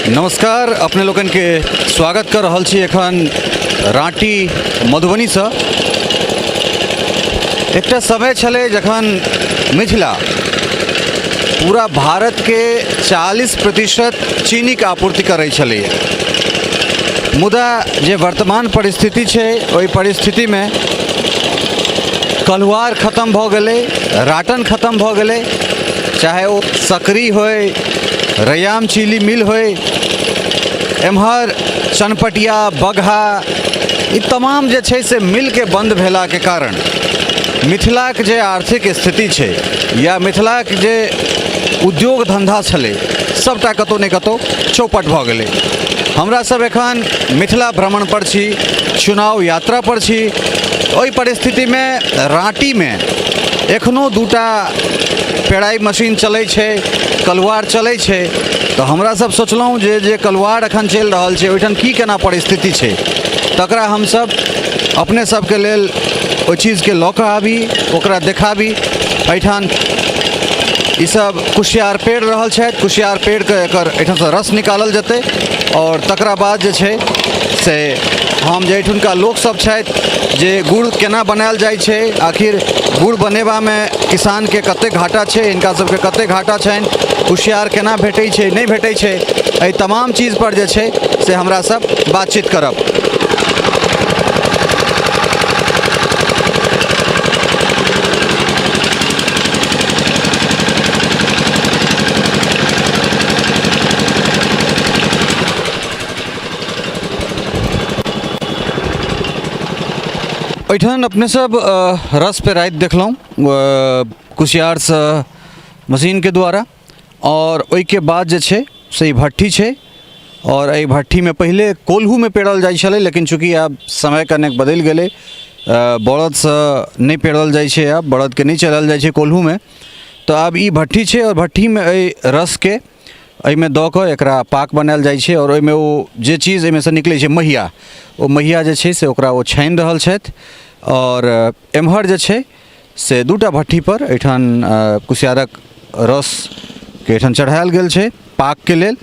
नमस्कार, अपने लोकन के स्वागत कर रहल छी एखन राँटी मधुबनीसँ। एकटा समय छलै जखन मिथिला पूरा भारतके 40% चीनीके आपूर्ति करै छलैए, मुदा जे वर्तमान परिस्थिति छै ओहि परिस्थितिमे कल्हुआर खतम भऽ गेलै, राटन खतम भऽ गेलै, चाहे ओ सकरी होय, रैयाम चीनी मिल होय, एम्हर चनपटिया, बगहा, ई तमाम जे छै से मिलके बन्द भेलाके कारण मिथिलाके जे आर्थिक स्थिति छै या मिथिलाके जे उद्योग धन्धा छलै सबटा कतहु ने कतहु चौपट भऽ गेलै। हमरा सब एखन मिथिला भ्रमण पर छी, चुनाव यात्रा पर छी। ओहि परिस्थितिमे राँटीमे एखनो दूटा पेड़ाइ मशीन चलै छै, कलुआर चलै छै, तऽ हमरा सब सोचलहुँ जे जे कलुआर एखन चलि रहल छै ओहिठाम की केना परिस्थिति छै तकरा हमसब अपने सबके लेल ओहि चीजके लऽ कऽ आबी, ओकरा देखाबी। एहिठाम ईसब कुसियार पेड़ रहल छथि, कुसियार पेड़के एकर एहिठामसँ रस निकालल जेतै आओर तकरा बाद जे छै से हम जे एहिठुनका लोकसब छथि जे गुड़ केना बनायल जाइ छै, आखिर गुड़ बनेबामे किसानके कतेक घाटा छै, हिनका सबके कतेक घाटा छनि, कुसियार केना भेटै छै, नहि भेटै छै, एहि तमाम चीजपर जे छै से हमरा सब बातचीत करब। एहिठाम अपने सब रस पेराइत देखलहुँ कुसियारसँ मशीनके द्वारा, आओर ओहिके बाद जे छै से ई भट्ठी छै आओर एहि भट्ठीमे पहिले कोल्हूमे पेरल जाइ छलै, लेकिन चूँकि आब समय कनेक बदलि गेलै, बरदसँ नहि पेरल जाइ छै, आब बरदके नहि चलाएल जाइ छै कोल्हूमे, तऽ आब ई भट्ठी छै आओर भट्ठीमे एहि रसके एहिमे दऽ कऽ एकरा पाक बनायल जाइ छै आओर ओहिमे ओ जे चीज एहिमेसँ निकलै छै महिया, ओ महिया जे छै से ओकरा ओ छानि रहल छथि। आओर एम्हर जे छै से दूटा भट्ठीपर एहिठाम कुसियारक रसके एहिठाम चढ़ायल गेल छै पाकके लेल।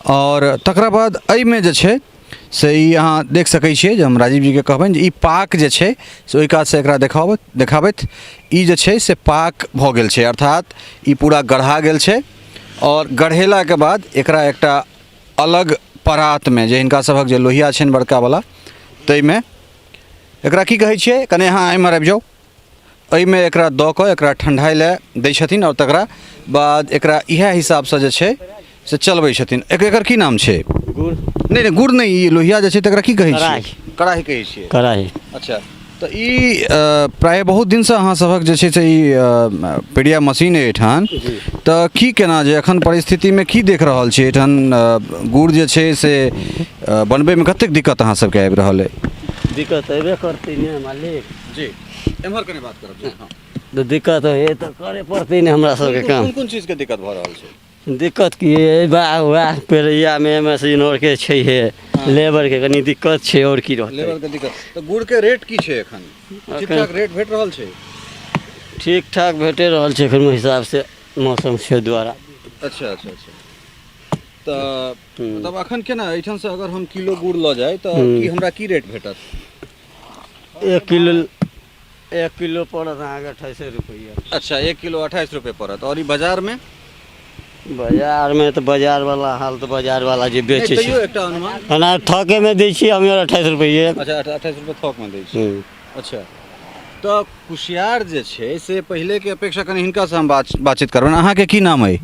आओर तकरा बाद एहिमे जे छै से ई अहाँ देख सकै छियै जे हम राजीव जीके कहबनि जे ई पाक जे छै से ओहि कातसँ एकरा देखाबथि। ई जे छै से पाक भऽ गेल छै, अर्थात ई पूरा गढ़ा गेल छै आओर गढ़ेलाके बाद एकरा एकटा अलग परातमे जे हिनका सभक जे लोहिया छनि बड़कावला ताहिमे एकरा की कहै छियै, कने अहाँ एम्हर आबि जाउ, एहिमे एकरा दऽ कऽ एकरा ठण्डाइ लए दै छथिन आओर तकरा बाद एकरा इएह हिसाबसँ जे छै से चलबै छथिन। एकर की नाम छै? गुड़। नहि नहि, गुड़ नहि, ई लोहिया जे छै तकरा की कहै छियै? कड़ाही। कड़ाही कहै छियै। कड़ाही। अच्छा, तऽ ई प्रायः बहुत दिनसँ अहाँ सभक जे छै से ई पेड़िया मशीन अइ एहिठाम, तऽ की केना जे एखन परिस्थितिमे की देख रहल छियै एहिठाम गुड़ जे छै से बनबैमे कतेक दिक्कत अहाँ सबके आबि रहल अइ? दिक्कत अयबे करतै ने मालिक। जी, एम्हर कने बात करब जी। हँ, तऽ दिक्कत हे तऽ करे पड़तै ने हमरा सबके काम। कोन कोन चीजके दिक्कत भऽ रहल छै? दिक्कत की है, बा वएह पेड़ैयामे मशीन आरके छै हे, लेबरके कनि दिक्कत छै आओर की रहतै। लेबर के दिक्कत। तऽ गुड़के रेट की छै एखन? ठीक ठाक रेट भेट रहल छै? ठीक ठाक भेटे रहल छै एखन हिसाबसँ मौसम छै द्वारा। अच्छा अच्छा अच्छा, तऽ मतलब एखन केना एहिठामसँ अगर हम किलो गुड़ लऽ जाइ तऽ की हमरा की रेट भेटत? 1 किलो पड़त अहाँके 28 रुपैआ। अच्छा, 1 किलो 28 रुपये पड़त। आओर ई बाजारमे? बाजारमे तऽ बाजारवला हाल तऽ बाजारवला जे बेचै तैयो छै। एकटा अनुमान। ओना थोकेमे दै छियै हम 28 रुपैए। अच्छा, 28 रुपये थोकमे दै छियै। अच्छा, तऽ कुसियार जे छै से पहिलेके अपेक्षा कनि हिनकासँ हम बातचीत करबनि। अहाँके की नाम अइ?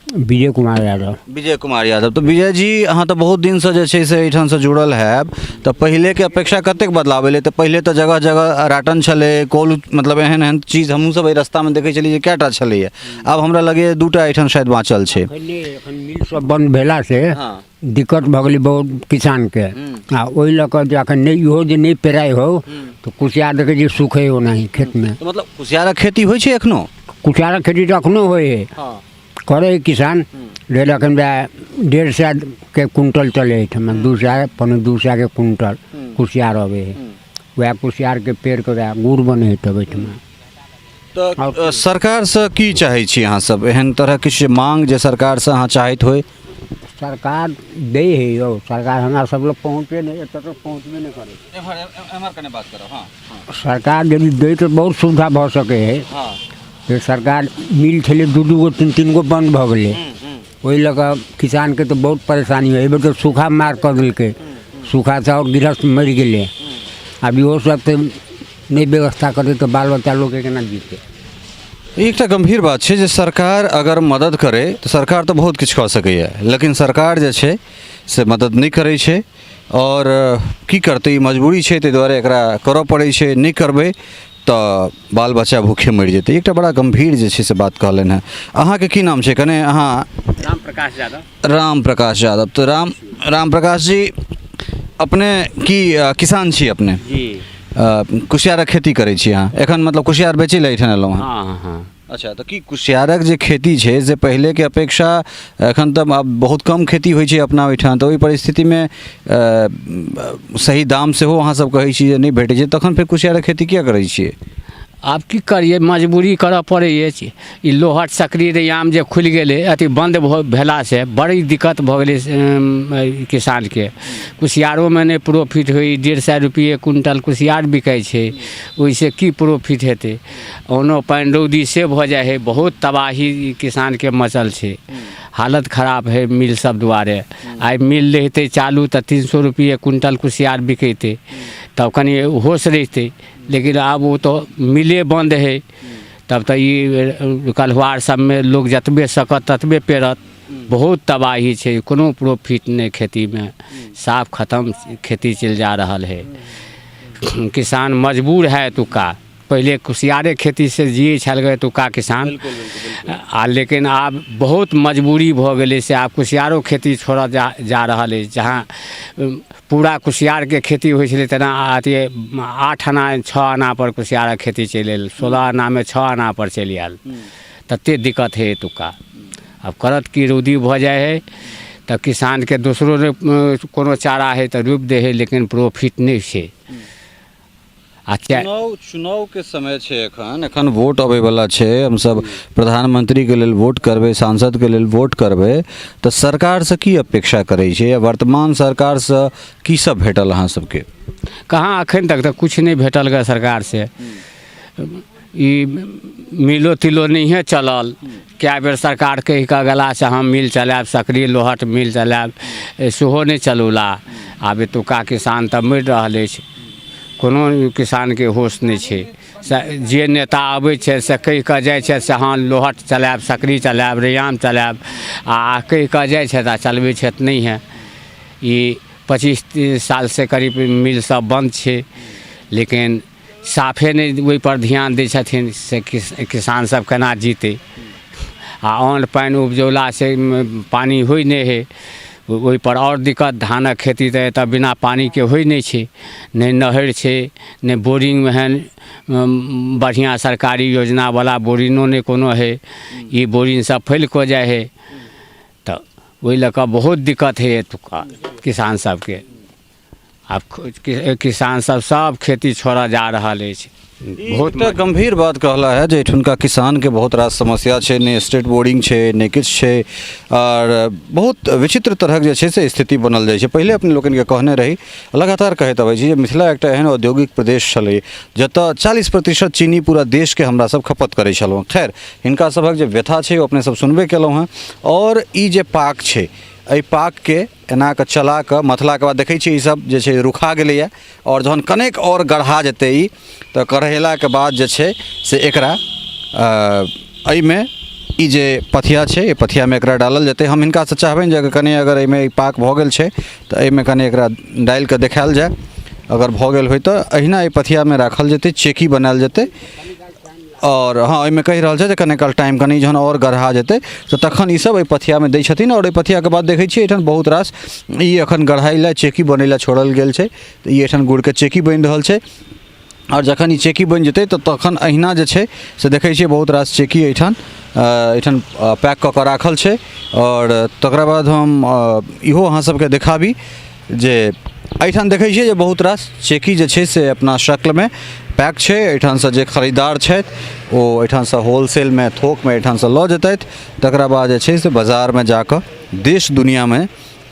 विजय कुमार यादव। विजय कुमार यादव। तऽ विजय जी, अहाँ तऽ बहुत दिनसँ जे छै से एहिठामसँ जुड़ल हैब, तऽ पहिलेके अपेक्षा कतेक बदलाव एलै? तऽ पहिले तऽ जगह जगह राटन छलै, कोल, मतलब एहन एहन चीज हमहूँ सब एहि रस्तामे देखै छलियै जे कएटा छलैए, आब हमरा लगैए दूटा एहिठाम शायद बाँचल छै। एखन नहि, एखन मिल सब बन्द भेलासँ दिक्कत भऽ गेलै बहुत किसानके, आ ओहि लऽ कऽ जे एखन नहि इहो जे नहि पेराइ हौ तऽ कुसियार देखै छियै सुखै ओनाही खेतमे। तऽ मतलब कुसियारक खेती होइ छै एखनो? कुसियारक खेती तऽ एखनो होइ हइ, करै हइ किसान। रेट एखन वएह 150 के कुंटल चलै हइ एहिठमा, 200, 175 के कुंटल कुसियार अबै हइ। वएह कुसियारके पेड़ कऽ वएह गुड़ बनै हइ तब एहिठमा। तऽ सरकारसँ की चाहै छी अहाँ सब? एहन तरहक किछु मांग जे सरकारसँ अहाँ चाहैत होइ? सरकार दै हइ यौ, सरकार हमरा सब लग पहुँचे नहि, एतऽ तक पहुँचबे नहि करै छै। एम्हर एम्हर कने बात करब। हँ। सरकार यदि दै तऽ बहुत सुविधा भऽ सकै हइ। जे सरकार मिल छलै दू दू गो, तीन तीन गो बन्द भऽ गेलै, ओहि लऽ कऽ किसानके तऽ बहुत परेशानी हइ। एहिबेर तऽ सूखा मार कऽ देलकै, सूखासँ आओर गृहस्थ मरि गेलै। आब इहो सब तऽ नहि व्यवस्था करतै तऽ बाल बच्चा लोकके केना जीतै? एकटा गम्भीर बात छै जे सरकार अगर मदद करै तऽ सरकार तऽ बहुत किछु कऽ सकैए, लेकिन सरकार जे छै से मदद नहि करै छै। आओर की करतै, ई मजबूरी छै, ताहि दुआरे एकरा करऽ पड़ै छै। नहि करबै तऽ बाल बच्चा भूखे मरि जेतै। एकटा बड़ा गम्भीर जे छै से बात कहलनि हेँ। अहाँके की नाम छै कने अहाँ? राम प्रकाश यादव। राम प्रकाश यादव। तऽ राम प्रकाश जी, अपने की किसान छी अपने? जी। कुसियारक खेती करै छी अहाँ एखन, मतलब कुसियार बेचै लए एहिठाम एलहुँ हँ? हँ हँ। अच्छा, तऽ की कुसियारक जे खेती छै से पहिलेके अपेक्षा एखन तऽ आब बहुत कम खेती होइ छै अपना ओहिठाम, तऽ ओहि परिस्थितिमे सही दाम सेहो अहाँ सब कहै छी जे नहि भेटै छै, तखन फेर कुसियारक खेती किया करै छियै? आब की करियै, मजबूरी करऽ पड़ै अछि। ई लोहट सकरी रैयाम जे खुलि गेलै, अथी बन्द भेलासँ बड़ी दिक्कत भऽ गेलै किसानके। कुसियारोमे नहि प्रॉफिट होइ, 150 रुपैए क्विंटल कुसियार बिकाइ छै, ओहिसँ की प्रॉफिट हेतै? ओनो पानि रौदी से भऽ जाइ हइ, बहुत तबाही किसानके मचल छै, हालत खराब हइ मिल सब दुआरे। आइ मिल रहितै चालू तऽ 300 रुपैए क्विंटल कुसियार बिकेतै, तब कनि होश रहितै, लेकिन आब ओ तऽ मिले बन्द हइ, तब तऽ ई कल्हुआर सबमे लोक जतबे सकत ततबे पेरत। बहुत तबाही छै, कोनो प्रॉफिट नहि खेतीमे, साफ खतम खेती चलि जा रहल हइ। किसान मजबूर हइ एतुक्का। पहिले कुसियारे खेतीसँ जियै छल एतुक्का किसान आ लेकिन आब बहुत मजबूरी भऽ गेलै, से आब कुसियारो खेती छोड़ऽ जा रहल अछि। जहाँ पूरा कुसियारके खेती होइ छलै तेना अथी 8 आना 6 आनापर कुसियारक खेती चलि आयल, 16 आनामे 6 आनापर चलि आयल, ततेक दिक्कत हइ एतुक्का। आब करत की, रौदी भऽ जाइ हइ तऽ किसानके दोसरो नहि कोनो चारा हइ तऽ रोपि दै हइ, लेकिन प्रॉफिट नहि छै। आ चुनावके समय छै, एखन एखन वोट अबैवला छै, हमसब प्रधानमंत्रीके लेल वोट करबै, सांसदके लेल वोट करबै, तऽ सरकारसँ की अपेक्षा करै छै या वर्तमान सरकारसँ की सब भेटल अहाँ सबके? कहाँ, एखन तक तऽ किछु नहि भेटल गऽ सरकारसँ। ई मिलो तिलो नहिए चलल। कए बेर सरकार कहि कऽ गेला से हम मिल चलायब, सकरी लोहट मिल चलायब, सेहो नहि चलौला। आब एतुक्का किसान तऽ मरि रहल अछि, कोनो किसानके होश नहि छै। से जे नेता अबै छै से कहि कऽ जाइ छै से हँ लोहट चलायब, सकरी चलायब, रैयाम चलायब, आ कहि कऽ जाइ छथि आ चलबै छथि नहिए। ई 25-30 सालसँ करीब मिल सब बन्द छै, लेकिन साफे नहि ओहिपर ध्यान दै छथिन से किसान सब केना जीतै। आ अन्न पानि उपजौलासँ पानि होइ नहि हइ, ओहिपर आओर दिक्कत। धानक खेती तऽ एतऽ बिना पानिके होइ नहि छै, नहि नहरि छै, नहि बोरिंग एहन बढ़िआँ सरकारी योजनावला बोरिंगो नहि कोनो हइ, ई बोरिंग सब फैल कऽ जाइ हइ, तऽ ओहि लऽ कऽ बहुत दिक्कत हइ एतुक्का किसान सबके। आब किसान सब सब खेती छोड़ऽ जा रहल अछि। बहुत एकटा गंभीर बात कहला है जे एठुनका किसानके बहुत रास समस्या छै, नहि स्टेट बोरिंग छै, नहि किछु छै, आर बहुत विचित्र तरहक जे छै से स्थिति बनल जाइ छै। पहिले अपने लोकनिके कहने रही, लगातार कहैत अबै छी जे मिथिला एकटा एहन औद्योगिक प्रदेश छलै जतऽ 40% चीनी पूरा देशके हमरा सब खपत करै छलहुँ। खैर, हिनका सभक जे व्यथा छै ओ अपने सब सुनबे केलहुँ हँ। आओर ई जे पाक छै, एहि पाकके एना कऽ चला कऽ मथलाके बाद देखै छियै ईसब जे छै रुखा गेलैए, आओर जहन कनेक आओर गढ़ा जेतै ई तऽ कढ़ेलाके बाद जे छै से एकरा एहिमे ई जे पथिया छै, एहि पथियामे एकरा डालल जेतै। हम हिनकासँ चाहबनि जे कनि अगर एहिमे ई पाक भऽ गेल छै तऽ एहिमे कनि एकरा डालिकऽ देखायल जाय। अगर भऽ गेल होइ तऽ एहिना एहि पथियामे राखल जेतै, चेकी बनायल जेतै। आओर हँ, एहिमे कहि रहल छै जे कने काल टाइम कनि जहन आओर गढ़ा जेतै तऽ तखन ईसब एहि पथियामे दै छथिन। आओर एहि पथियाके बाद देखै छियै एहिठाम बहुत रास ई एखन गढ़ाइ लए चेकी बनै लए छोड़ल गेल छै, तऽ ई एहिठाम गुड़के चेकी बनि रहल छै। आओर जखन ई चेकी बनि जेतै तऽ तखन एहिना जे छै से देखै छियै बहुत रास चेकी एहिठाम पैक कऽ कऽ राखल छै। आओर तकरा बाद हम इहो अहाँ सबके देखाबी जे एहिठाम देखै छियै जे बहुत रास चेकी जे छै से अपना शक्लमे पैक छै। एहिठामसँ जे खरीदार छथि ओ एहिठामसँ होलसेलमे थोकमे एहिठामसँ लऽ जेतथि, तकरा बाद जे छै से बाजारमे जाकऽ देश दुनिआँमे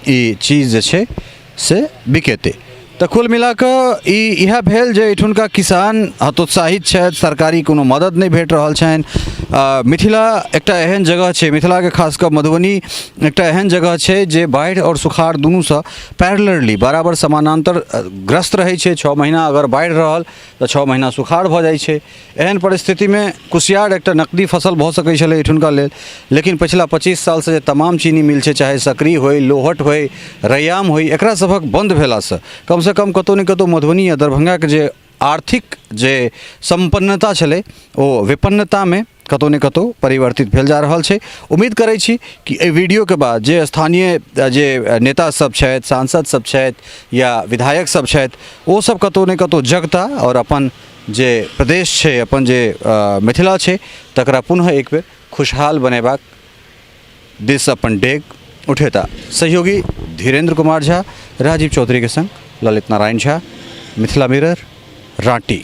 ई चीज जे छै से बिकेतै। तऽ कुल मिला कऽ ई इएह भेल जे एहिठुनका किसान हतोत्साहित छथि, सरकारी कोनो मदद नहि भेट रहल छनि। मिथिला एकटा एहन जगह छै, मिथिलाके खास कऽ मधुबनी एकटा एहन जगह छै जे बाढ़ि आओर सुखाड़ दुनूसँ पैरेलरली बराबर समानान्तर ग्रस्त रहै छै। 6 महीना अगर बाढ़ि रहल तऽ 6 महीना सुखाड़ भऽ जाइ छै। एहन परिस्थितिमे कुसियार एकटा नकदी फसल भऽ सकै छलै एहिठुनका लेल, लेकिन पछिला 25 सालसँ जे तमाम चीनी मिल छै, चाहे सकरी होइ, लोहट होइ, रैयाम होइ, एकरा सभक बन्द भेलासँ कमसँ कम कतहु ने कतहु मधुबनी या दरभङ्गाके जे आर्थिक जे सम्पन्नता छलै ओ विपन्नतामे कतहु ने कतहु परिवर्तित भेल जा रहल छै। उम्मीद करै छी कि एहि वीडियोके बाद जे स्थानीय जे नेता सब छथि, सांसद सब छथि या विधायक सब छथि, ओ सब कतहु ने कतहु जगता आओर अपन जे प्रदेश छै, अपन जे मिथिला छै, तकरा पुनः एक बेर खुशहाल बनेबाक दिस अपन डेग उठेता। सहयोगी धीरेन्द्र कुमार झा, राजीव चौधरीके संग ललित नारायण झा, मिथिला मिरर, राँटी।